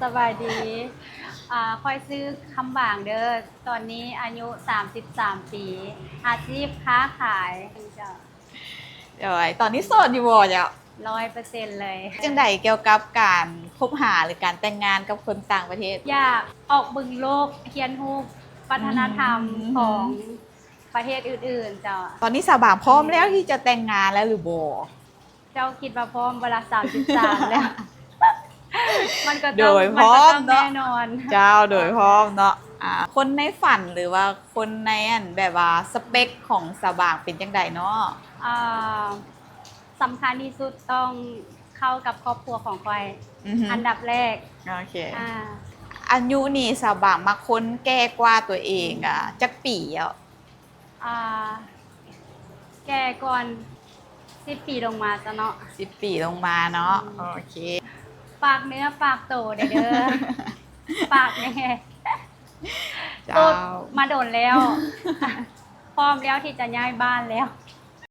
ສະບາຍດີ ອາ ຂ້ອຍຊື່ຄຳຫວາງເດີ ຕອນນີ້ອາຍຸສາມສິບສາມປີ ອາຊີບຄ້າຂາຍ. ເຈົ້າ ໂດຍ ຕອນນີ້ໂສດຢູ່ບໍ່ເຈົ້າ? ຮ້ອຍເປີເຊັນເລີຍ. ຈັ່ງໃດກ່ຽວກັບການຄົບຫາ ຫຼື ການແຕ່ງງານກັບຄົນຕ່າງປະເທດ? ຢາກອອກເບິ່ງໂລກ, ຮຽນຮູ້ວັດທະນະທຳ ອືມ ຂອງປະເທດອື່ນໆ ເຈົ້າ. ຕອນນີ້ສາວບາງພ້ອມແລ້ວທີ່ຈະແຕ່ງງານແລ້ວຫຼືບໍ່? ເຈົ້າຄິດວ່າພ້ອມບໍ່ລະ ສາມສິບສາມແລ້ວ ມັນກໍຕ້ອງ ໂດຍ ມັນກໍຕ້ອງ ພ້ອມເນາະ ແນ່ນອນ. ເຈົ້າ ໂດຍ ພ້ອມເນາະ. ອາ ຄົນໃນຝັນ ຫຼືວ່າຄົນໃນອັນ ແບບວ່າສະເປັກຂອງສາວບາງເປັນຈັ່ງໃດເນາະ? ອາ ສຳຄັນທີ່ສຸດຕ້ອງເຂົ້າກັບຄອບຄົວຂອງຂ້ອຍ ອືຮຶ ອັນດັບແລກ. ໂອເຄ ອາ ອາຍຸນີ້ສາວບາງມັກຄົນແກ່ກວ່າຕົວເອງ ອາ ຈັກປີແລ້ວ? ອ່າ ແກ່ກ່ອນສິບປີລົງມາຊະເນາະ. ສິບປີລົງມາເນາະ. ອືມ ໂອເຄ ຝາກເນື້ອຝາກໂຕແດ່ເດີ ຝາກແດ່. ເຈົ້າ ໂສດມາດົນແລ້ວ ພ້ອມແລ້ວທີ່ຈະຍ້າຍບ້ານແລ້ວ.